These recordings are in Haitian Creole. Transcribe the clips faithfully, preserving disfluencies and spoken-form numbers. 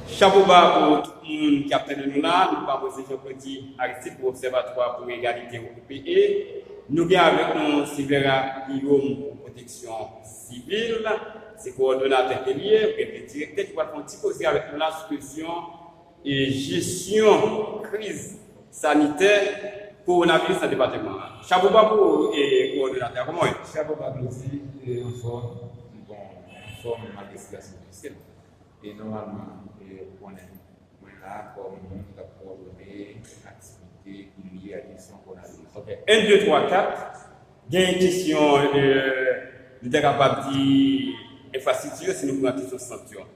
Chapo ba pou tout moun ki ap tande nou la. Nou pa mwen se Jean Claudy Aristide pou Obsèvatwa pou Egalite, O P E. Nou gen avèk nou Silvera Guillaume pou Pwoteksyon Sivil. Se kowòdonatè ke li ye, oubyen direktè ki pral fè yon ti koze avèk nou la sou kesyon e jesyon kriz sanitè kowonaviris nan depatman an. Chapo ba pou ou, e, kowòdonatè a, kòman w ye? Chapo ba Claudy, e, anfòm, bon, anfòm malgre sitiyasyon difisil. E nòmalman, e, ou konnen, mwen la kòm moun k ap kowòdone aktivite ki lye a jesyon kowonaviris. Ok. Un, deux, trois, quatre. Gen kesyon, e, nou te kapab di enfrastrikti yo, si nou pran kesyon sant yo.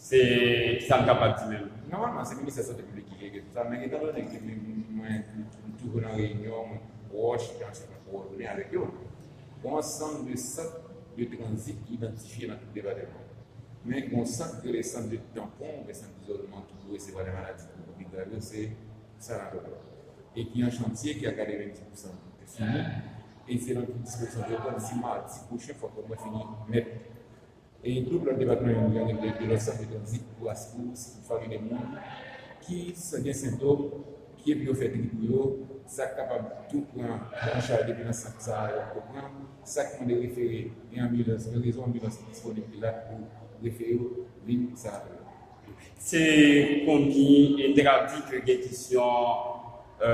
Se sa m kapab di menm. Nòmalman, se Ministè Sante Piblik ki rete tout sa, men etan done ke mwen, mwen, m toujou nan reyinyon, mwen pwòch, e answit mwen kowòdone avèk yo. Gen yon ansanm de sant de tranzit ki idantifye nan tout depatman. Men gen yon sant ki rele sant de tanpon, oubyen sant dizòlman ki pou resevwa de maladi ki pi grav yo, se sanatoryo. E ki an chantye, ki a katrevenndis pousan fini. E se nan tout dispozisyon yo pran disi madi pwochen, fòk mwen fini nèt. E tout lòt depatman yo, yo gen de, de lòt sant de tranzit pou asire, pou fòme de moun ki sa gen sentòm, ki epi yo fè tri pou yo, sa k kapab tou pran an chaj depi nan sant sa a yo ap tou pran, sa k mande refere, gen anbilans, gen rezo anbilans ki disponib ki la pou refere yo vin sanatoryo. Se konbyen, e, te ka di ke gen kesyon, e,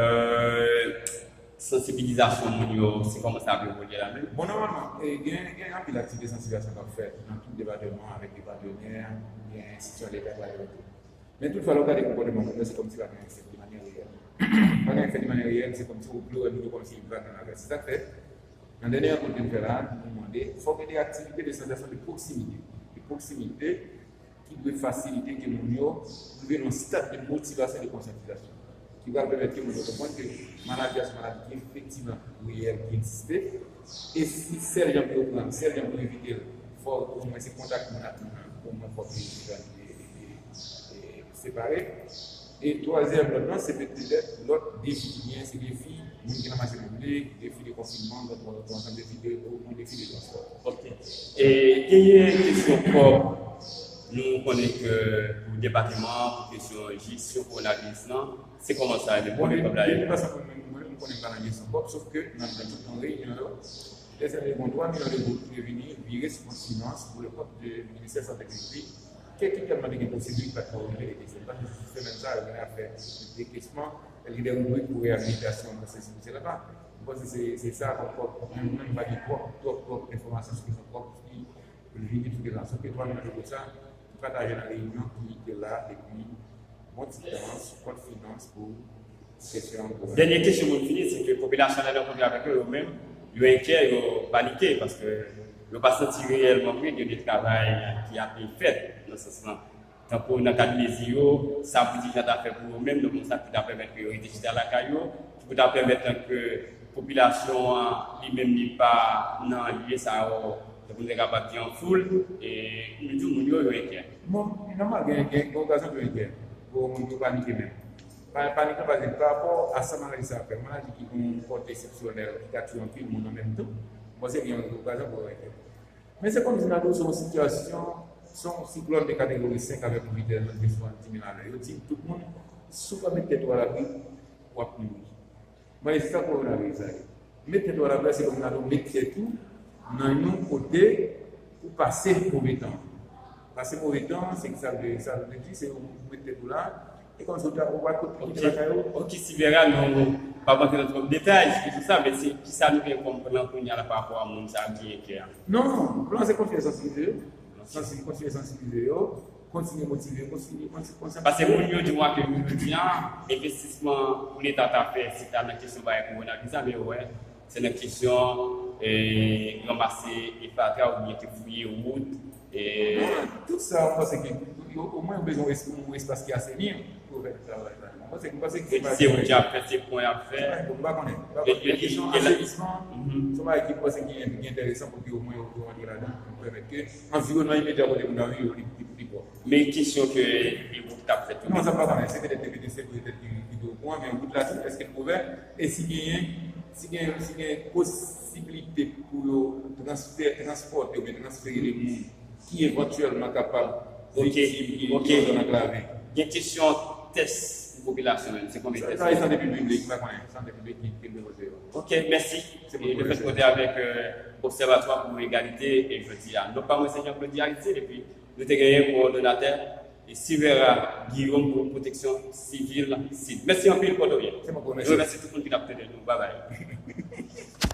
sansibilizasyon moun yo, se kòman sa ap evolye la menm? Bon, nòmalman, e, gen, gen anpil aktivite sansibilizasyon k ap fèt nan tout depatman avèk de patnè, gen enstitisyon leta k la yo tou. Men toutfwa, lè w gade konpòtman moun yo, se kòmsi pa gen efè de manyè reyèl. Pa gen efè de manyè reyèl, se kòmsi ou vle wè moun yo kòmsi vag nan ravès. Se sa k fè, nan dènye rankont ke n fè la, nou mande, fòk gen de aktivite de sansiyasyon de pwoksimite. De pwoksimite ki dwe fasilite ke moun yo rive nan yon stad de motivasyon, de konsyantizasyon, ki pral pèmèt ke moun yo konprann ke maladi a se yon maladi ki efektivman reyèl, ki egziste, e si sèl jan pou yo pran l, sèl jan pou yo evite l, fò omwen se kontak moun ak moun nan, omwen fòk yo evite separe. E twazyèm lòt lan, se petèt lòt defi ki gen, se defi moun ki nan mache boule, defi de konfinman, donk yon ansanm defi de, yon defi de transpò. Ok. E genyen kesyon kòb, nou konnen ke pou depatman an, pou kesyon jesyon kowonaviris lan, se kòman sa ye, pou kòb la ye? Depi, depi paske mwen, mwen, mwen konnen m pa nan jesyon kòb, sof ke nan, nan tout nan reyinyon yo, Dèzyèm yo, gen twa milyon de goud ki te vini vire sou kont finans pou le kont de Ministè Sante Piblik, ke ki tèlman te gen pwosedi ki pa t ko rive dekesye. M panse se semèn sa a, yo gen afè dekesman, gen de ribrik pou reyabilitasyon, m panse se la pa. M panse se, se sa, kòb, kòb, mwen menm, m pa gen twòp, twòp, twòp enfòmasyon sou kesyon kòb ki vini sou kesyon sa. Sof ke twa milyon de goud sa, ki pataje nan reyinyon ki te la depi yon ti tan sou kont finans pou kesyon an. Dènye kesyon pou m fini, se ke popilasyon an lè n rankontre avèk yo, yo menm, yo enkyè, yo panike, paske yo pa santi reyèlman vre gen de travay ki ap fèt nan sans lan. Tankou nan kad mezi yo, sa pou dirijan ta fè pou yo menm, donk sa pou ta pèmèt ke yo rete chita lakay yo, ki pou ta pèmèt ke popilasyon an li menm li pa nan lye sa yo, tankou nou te kapab di an foul, e nou di moun yo, yo enkyè. Bon, nòmal, gen, gen, gen okazyon pou yo enkyè. Pou moun yo panike menm. Pa, panik lan pa vin pa rapò a sa maladi sa ap fè. Maladi ki gon pòte eksepsyonèl, ki ka tiye anpil moun an menm tan. Bon, se gen yon okazyon pou yo enkyè. Men se kòmsi n a di w se yon sitiyasyon, se yon siklòn de kategori senk avèk yon vitès de swasanndimil alè. Yo di tout moun, si w pa met tèt ou alabri, w ap mouri. Mwen, se sa kowonaviris la ye. Met tèt ou alabri, se kòm nan nou met tèt ou nan yon kote pou pase move tan. Pase move tan, se ki sa vle, sa vle di, se ou met tèt ou la, e kòmsi ou ta, ou pa kote kite lakay ou. Ok, Silvera, nou pa antre nan twòp detay sou kesyon sa, men se ki sa nou gen kòm plan kounye a la pa rapò a moun sa ki enkyè a? Non, plan se kontinye sansibilize yo. Sansi-, kontinye sansibilize yo. Kontinye motive, kontinye, kontinye, kontinye. Paske moun yo di mwen ke jodi a, envestisman pou Leta ta fè, se ta nan kesyon bagay kowonaviris la, men yo wè, se nan kesyon, e, ranmase e fatra oubyen ke fouye wout, e. Non, tout sa, mwen panse ke yo, omwen yo bezwen yon espas ki aseni pou yo fè travay sa. Mwen panse, mwen panse ke se pa se wout y ap fè, se pon y ap fè. Mwen pa konnen. Mwen pa konnen. Men kesyon asenisman, se yon bagay ki mwen panse ki, ki enteresan pou ke omwen yo, yo antre ladan, pou pèmèt ke anviwònman imedya kote moun nan viv yo, li, li, li pwòp. Men kesyon ke e wout t ap fèt yo. Non, sa m pa konnen. Se petèt depite Sèl petèt ki, ki te okouran, men wout la tou, èske l ouvè? E si genyen, si gen, si gen posiblite pou yo transfè, transpòte oubyen transfere de moun ki evantyèlman kapab viktim ki nan zòn anklave. Gen kesyon tès pou popilasyon menm. Se konbyen tès? Sa e sante piblik, m pa konnen. Sante piblik ki ki te poze yo. Ok, mèsi. Se E mwen le fèt ki kote avèk Obsèvatwa pou Egalite e jodi a. Non pa mwen se Jean Claude Aristide epi nou te genyen kowòdonatè e Silvera Guillaume pou pwoteksyon sivil sid. Mèsi anpil Pòtoryen. Se mwen ki Nou remèsye. remèsye tout moun ki t ap tande nou. Babay.